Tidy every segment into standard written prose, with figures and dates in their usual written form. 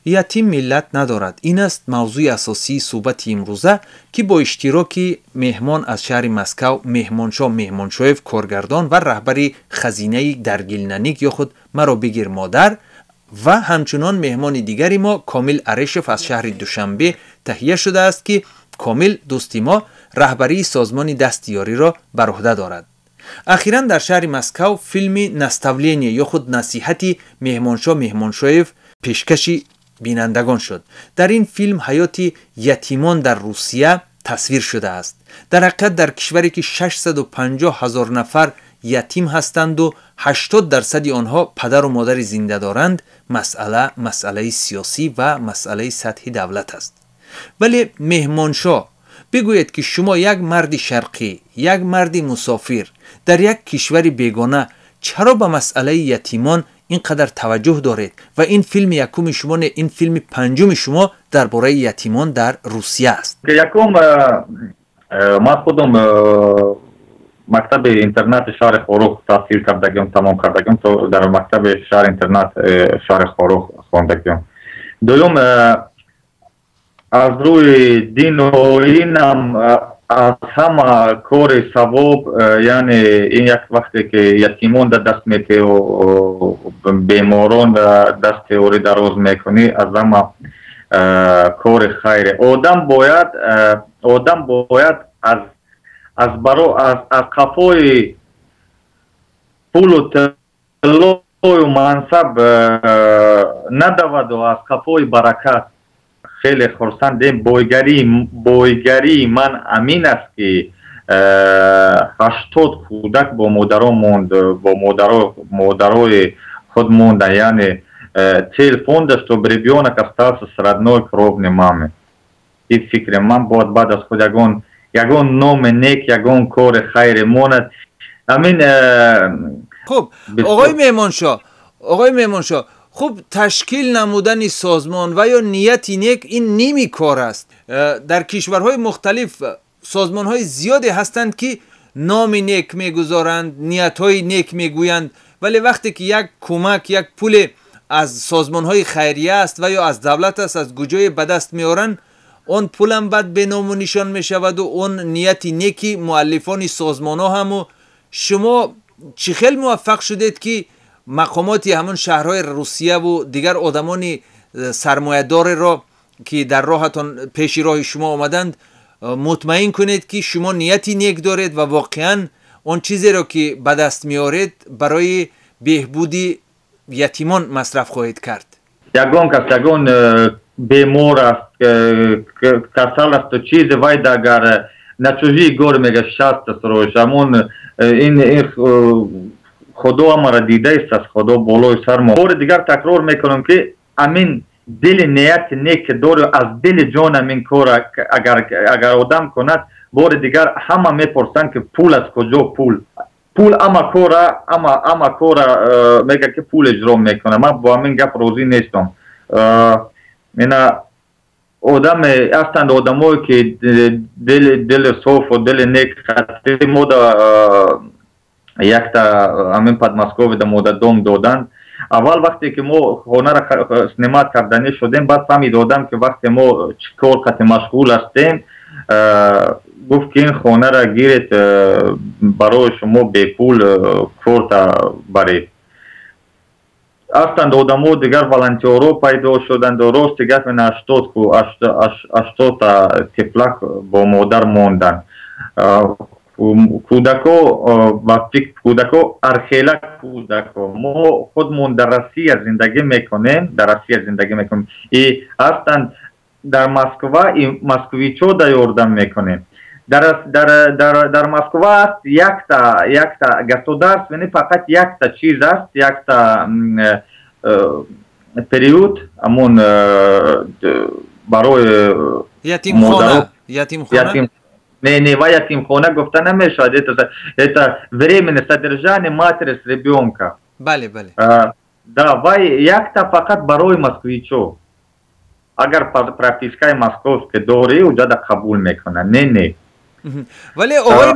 Ятим миллат надорад. Ин аст мавзӯи асосии суҳбати имрӯза, ки бо иштироки меҳмон аз шаҳри Москав, Меҳмоншоҳ Меҳмоншоев, коргардон ва раҳбари хазинаи Даргилнаник ё худ Маро бигир модар, ва ҳамчунон меҳмони дигари мо Комил Арешев аз шаҳри Душанбе таҳия шудааст, ки Комил дӯсти мо раҳбарии созмони дастиёриро бар уҳда дорад. Ахиран дар шаҳри Москав филми Наставление ё худ Насиҳати Меҳмоншоҳ Меҳмоншоев пешкаши бинандагон шуд. Дар ин филм ҳаёти ятимон дар Русия тасвир шудааст. Дар ҳақиқат, дар кишваре ки 650 ҳазор нафар ятим ҳастанду 80 дарсади онҳо падару модари зинда доранд, масъала масъалаи сиёсӣ ва масъалаи сатҳи давлат аст. Вале, Меҳмоншоҳ, бигӯед, ки шумо, як марди шарқӣ, як марди мусофир дар як кишвари бегона, чаро ба масъалаи ятимон ин қадар таваҷҷӯҳ доред? Ва ин филми якуми шумо не, ин филми панҷуми шумо дар бораи ятимон дар Русия аст. Якум, ман худам мактаби интернати шаҳри Хорух таҳсил кардагиам, тамом кардагиам, то дар мактаби шаҳри интернат шаҳри Хорух хондагиам. Дуюм, аз рӯи дину оинам аз ҳама кори савоб, яъне ин як вақте ки ятимон да даст метеҳу беморон да дасти ёрӣ дароз мекунӣ, аз ҳама кори хайре. Одам бояд аз баро аз қафои пулу тиллою мансаб надаваду аз қафои баракат. Хеле хурсандем. Бойгарии ман амин аст, ки 80 кӯдак бо модарон монд, бо модарои худ монданд, яъне цель фонда, чтобы ребенок остался с родной кровной мамой. И фикри ман бояд баъд аз худ ягон номи нек, ягон кори хайре монад. Амин. Хуб, оғои Меҳмоншоҳ, хуб, ташкил намудани созмон ва ё нияти нек ин ними кор аст. Дар кишварҳои мухталиф созмонҳои зиёде ҳастанд, ки номи нек мегузоранд, ниятҳои нек мегӯянд, вале вақте ки як кӯмак, як пуле аз созмонҳои хайрия аст ва ё аз давлат аст, аз куҷое ба даст меоранд, он пулам баъд беному нишон мешаваду он нияти неки муаллифони созмонҳо ҳаму. Шумо чӣ хел муваффақ шудед, ки мақомоти ҳамон шаҳрҳои Русияву дигар одамони сармоядореро, ки дар роҳатон, пеши роҳи шумо омаданд, мутмаин кунед, ки шумо нияти нек доред ва воқеан он чизеро, ки ба даст меоред, барои беҳбуди ятимон масраф хоҳед кард? Ягон кас, ягон бемор аст, касал асту чизе, вайда агар на чужие горы, мега, счастье строишь. Амон ин Худо амара дидаист, аз Худо болои сармо. Бори дигар такрор мекунам, ки амин дили нияти нек дори, аз дили ҷон амин кора агар одам кунад, бори дигар ҳама мепурсанд, ки пул аз куҷо. Пул ама кора мега, ки пул иҷро мекунад. Ман бо ҳамин гап розӣ нестам. Ина одаме ҳастанд, одамое ки дили софу дили нек мода якта ҳамин Подмосковьеда мода дом доданд. Аввал вақте ки мо хонаро снимать карданӣ шудем, баъд фаҳмидодам, ки вақте мо чӣ кор қати машғул ҳастем. Гуфт, ки ин хонара гиред, барои шумо бепул корта баред. Ҳастанд одамо, дигар волонтёрҳо пайдо шуданд. Рости гап, ин 80-та тифлак бо модар монданд. Кӯдако ба фикр, кӯдако архела кӯдако. Мо худмон дар Россия зиндагӣ мекунем, дар Россия зиндагӣ мекунем и ҳастанд дар Москва и москвичо да ёрдам мекунем. Дар Москва аст якта государственный, фақат якта чиз аст, якта приют, ҳамон барои Ятимхона, ятимхона. Не, не, ва ятимхона гуфта намешавад. Это временное содержание матери с ребенка. Бале, бале. Да, вай якта фақат барои москвичо. Агар пропискаи московский дорӣ, уҷада қабул мекунад. Не, не. Вале, оғои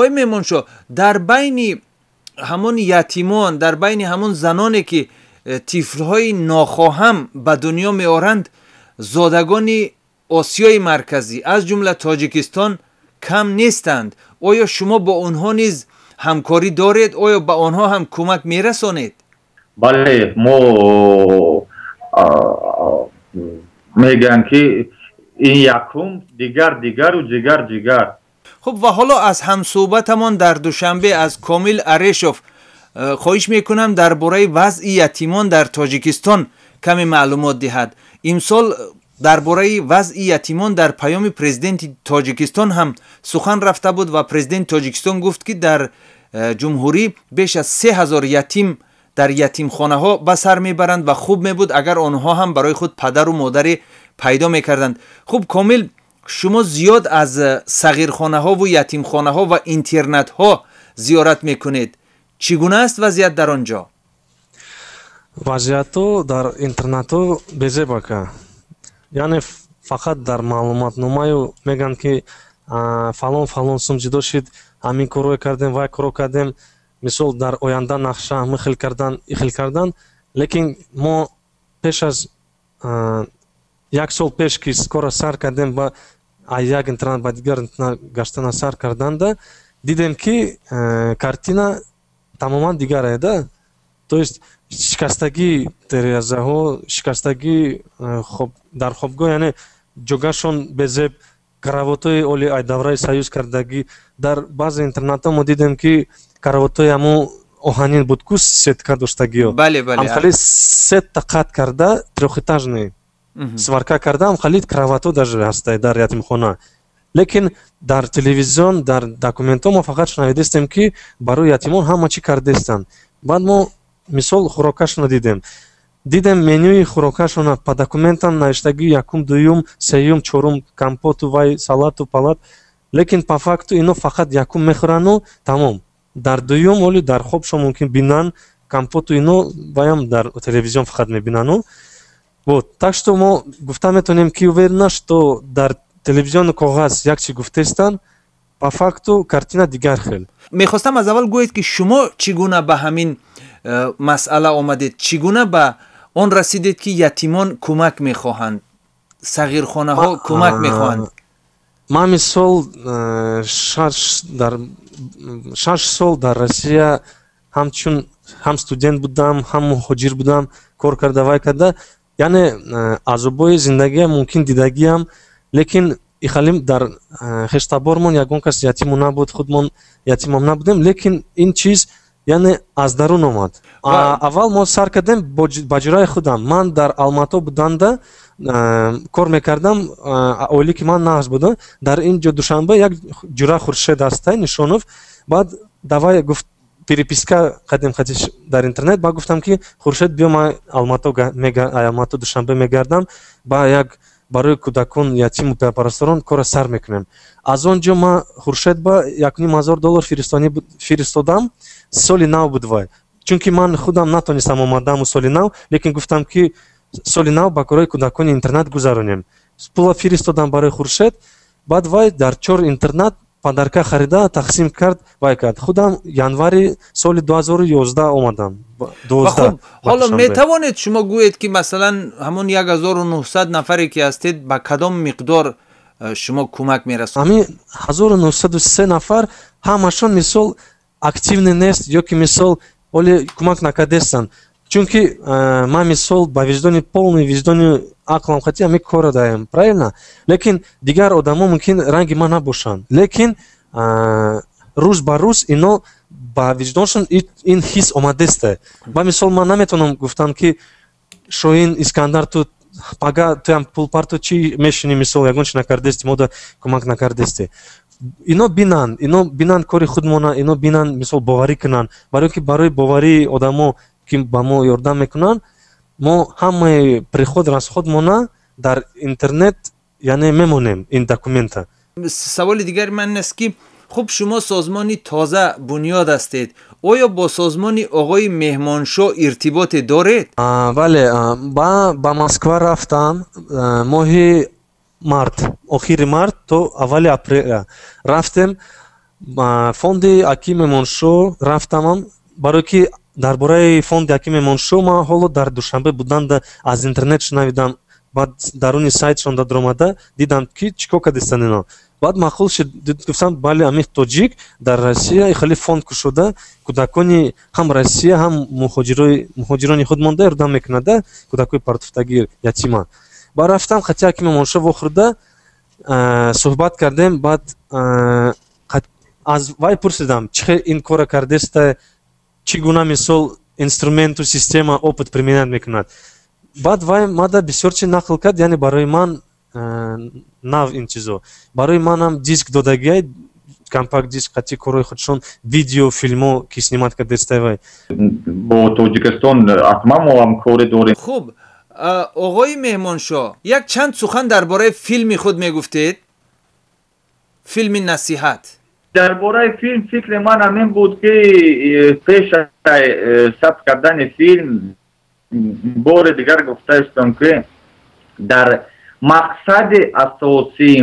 Меҳмоншоҳ, дар байни ҳамон ятимон, дар байни ҳамон заноне, ки тифлҳои нохоҳам ба дунё меоранд, зодагони Осиёи Марказӣ, аз ҷумла Тоҷикистон, кам нестанд. Оё шумо бо онҳо низ ҳамкорӣ доред? Оё ба онҳо ҳам кӯмак мерасонед? Бале, мо мегӯям, ки ин якум, дигар дигару дигар дигар. Хуб, ва ҳоло аз ҳамсӯҳбатамон дар Душанбе, аз Комил Арешов хоҳиш мекунам, дар бораи вазъи ятимон дар Тоҷикистон каме маълумот диҳад. Имсол дар бораи вазъи ятимон дар паёми президенти Тоҷикистон ҳам сухан рафта буд ва президенти Тоҷикистон гуфт, ки дар ҷумҳурӣ беш аз 3000 ятим дар ятимхонаҳо ба сар мебаранд ва хуб мебуд, агар онҳо ҳам барои худ падару модаре пайдо мекарданд. Хуб, Комил, шумо зиёд аз сағирхонаҳову ятимхонаҳо ва интернатҳо зиёрат мекунед. Чӣ гуна аст вазъият дар он ҷо? Вазъияту дар интернату безеб, ака. Яъне фақат дар маълумотномаю мегӯянд, ки фалон фалон сум ҷудо шид, ҳамин корро кардем, вай корро кардем, мисол, дар оянда нақша ҳамин хел кардан, и хел кардан. Лекин мо пеш аз як сол пеш, ки корро сар кардем, ба як интернат ба дигар интернат гаштана сар карданда, дидем, ки картина тамоман дигар да, то есть шикастагии теразаҳо, шикастагии дар хобгоҳ, яъне ҷогашон безеб, каравотҳои оли ай давраи союз кардагӣ. Дар баъзе интернатҳо мо дидем, ки каравотҳои ҳамун оҳанин буд ку, сетка доштагиё. Бале, бале. Ҳамхали сета қат карда, трёхэтажный сварка карда, ҳамхали кроватҳо даже ҳастай дар ятимхона. Лекин дар телевизион, дар документҳо мо фақат шунавидастем, ки барои ятимон ҳама чӣ кардастанд. Баъд мо, мисол, хӯрокашонро дидем, менюи хӯрокашона по документам навиштагӣ: якум, дуюм, сеюм, чорум, компоту, вай, салату палат. Лекин по факту ино фақат якум мехӯрану тамом. Дар дуюм оли дар хобшон мумкин бинан компоту ино, ваям дар телевизион фақат мебинану. Вот так что мо гуфта метавонем, ки уверена, что дар телевизиону коғаз як чи гуфтестанд, по факту картина дигар хел. Мехостам аз аввал гӯед, ки шумо чӣ гуна ба ҳамин масъала омадед, чӣ гуна ба он расидед, ки ятимон кӯмак мехоҳанд, сағирхонаҳо кӯмак мехоҳанд? Ман, мисол, 6 сол дар Россия ҳамчун ҳам студент будам, ҳам муҳоҷир будам, кор карда, вай карда, яъне азобҳои зиндагия мумкин дидагиам. Лекин ихалим дар хештабормон ягон кас ятиму набуд, худмон ятимам набудем. Лекин ин чиз, яъне, аз дарун омад. Аввал мо сар кардем ба ҷураи худам. Ман дар Алмато буданда кор мекардам, оиле ки ман нағз буда. Дар ин ҷо, Душанбе, як ҷура Хуршед ҳастай, Нишонов. Баъд давай гуфт, переписка кардем дар интернет. Баъд гуфтам, ки Хуршед, биё, ман Алмато Душанбе мегардам, ба як барои кӯдакон, ятиму бепарасторон кора сар мекунем. Аз он ҷо ман Хуршед ба 1500 доллар фиристодам. Соли нав буд вай, чунки ман худам натонистам омадаму соли нав, лекин гуфтам, ки соли нав ба кораи кӯдакони интернат гузаронем. Пула фиристодам барои Хуршед. Баъд вай дар чор интернат подарка харида тақсим кард, вай кард. Худам январи соли 2011 омадам. Ҳоло метавонед шумо гӯед, ки масалан ҳамон 1900 нафаре ки ҳастед, ба кадом миқдор шумо кӯмак мерасонед? Ҳамин 1903 нафар ҳамашон, мисол, активный нест ё ки, мисол, оли кӯмак накардестанд, чунки ман, мисол, ба виҷдони, полный виҷдони ақлам хати ҳамин корро даем, правильно. Лекин дигар одамо мумкин ранги ман набошанд, лекин рӯз ба рӯз ино ба виҷдоншон ин ҳис омадеста. Ба мисол, ман наметавонам гуфтам, ки Шоҳин Искандар, ту пага туям пул парту, чӣ мешинӣ, мисол, ягон чи накардести, мода кӯмак накардести. Ино бинанд кори худмона, ино бинанд, мисол, боварӣ кунанд, барои ки барои боварии одамо, ки ба мо ёрдам мекунанд, мо ҳамаи приход, расходмона дар интернет, яъне, мемонем ин документа. Саволи дигари ман ин аст, ки хуб, шумо созмони тоза бунёд ҳастед. Оё бо созмони оғои Меҳмоншоҳ иртиботе доред? Бале, ба Москва рафтам моҳи март, охири март то аввали апреля рафтем фонди аки Меҳмоншоҳ рафтамам, барое ки Дар бораи фонди Ҳаким Меҳмоншоҳ ман ҳоло дар Душанбе буданда аз интернет шунавидам. Баъд даруни сайтшон даромада дидам, ки чӣ кор кардистанд ино. Баъд маъқул шуд, гуфтам, бале, ҳамин тоҷик дар Россия хеле фонд кушода, кӯдакони ҳам Россия, ҳам муҳоҷирони худ монда ёрдам мекунада, кӯдакои партуфтагӣ, ятима. Баъд рафтам хати Ҳаким Меҳмоншоҳ вохӯрда, суҳбат кардем. Баъд аз вай пурсидам, чӣ хел ин кора кардеста, чӣ гуна, мисол, инструменту система, опыт применять мекунад. Баъд вай мада бисёр чи нақл кард, яъне барои ман нав ин чизо. Барои манам диск додагиай, компакт диск қати корҳои худшон, видео филмо, ки снимать кардестай вай. Бо Тоҷикистон ҳатман мо ҳамкорӣ дорем. Хуб, оғои Меҳмоншоҳ, як чанд сухан дар бораи филми худ мегуфтед, филми «Насиҳат». Дар бораи филм фикри ман ҳамин буд, ки пеш сабт кардани филм бори дигар гуфтаистам, ки дар мақсади асосии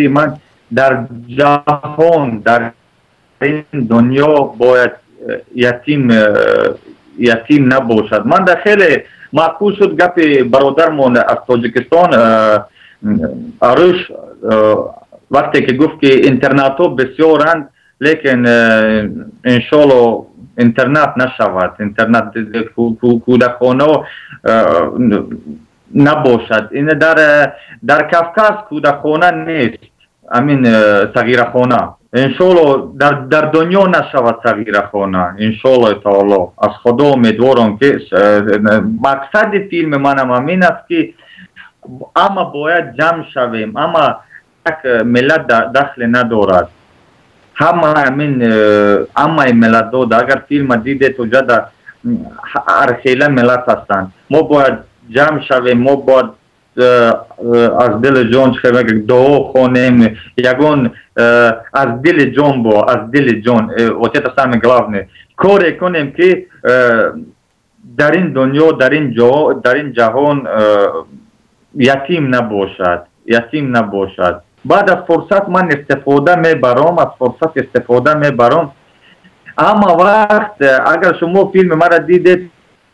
ман дар ҷаҳон, дар ин дунё бояд ятим набошад. Ман дар хеле маъқул шуд гапи бародармон аз Тоҷикистон Аруш, вақте ки гуфт, ки интернатҳо бисёранд, лекин иншоалло интернат нашавад, интернат, кӯдакхонао набошад. Ин дар Кавказ кӯдакхона нест, амин сағирахона. Иншоалло дар дунё нашавад сағирахона, иншоалло таоло. Аз Худо умедворам, ки мақсади филми манам ҳамин аст, ки ама бояд ҷамъ шавем, ама як миллат дахле надорад, ҳама ҳамин ҳамаи миллатҳо. Агар филма дидед, уҷада ҳархела миллат ҳастанд. Мо бояд ҷамъ шавем, мо бояд аз дили ҷон дуо хонем, ягон аз дили ҷон, бо аз дили ҷон, вот это самое главное, коре кунем, ки дар ин дунё, дар ин ҷо, дар ин ҷаҳон ятим набошад, ятим набошад. Баъд аз фурсат ман истифода мебарам, аз фурсат истифода мебарам. Ҳама вақт, агар шумо филми маро дидед,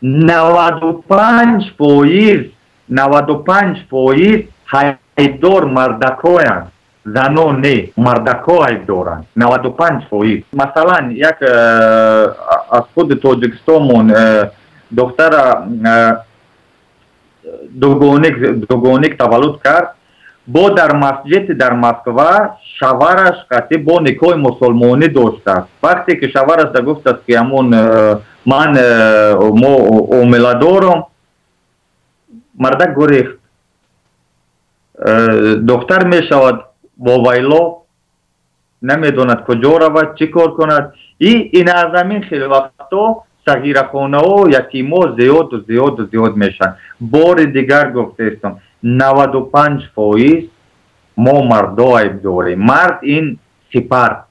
95%, 95% айбдор мардакоянд, занон не, мардако айбдоранд 95%. Масалан, як аз худи Тоҷикистонмон духтара дугоник таваллуд кард, бо дар масҷиди дар Москва шавараш қатӣ бо никоҳи мусулмонӣ доштааст. Вақте ки шавараш да гуфтааст, ки ҳамон ман мо омиладорам, мардак гурехт. Духтар мешавад вовайло, намедонад куҷо равад, чӣ кор кунад. И ин аз ҳамин хеле вақтҳо сағирахонаҳо, ятимо зиёду зиёду зиёд мешаванд. Бори дигар гуфтаистам, 95% мо мардо айб дорем. Мард ин сипар.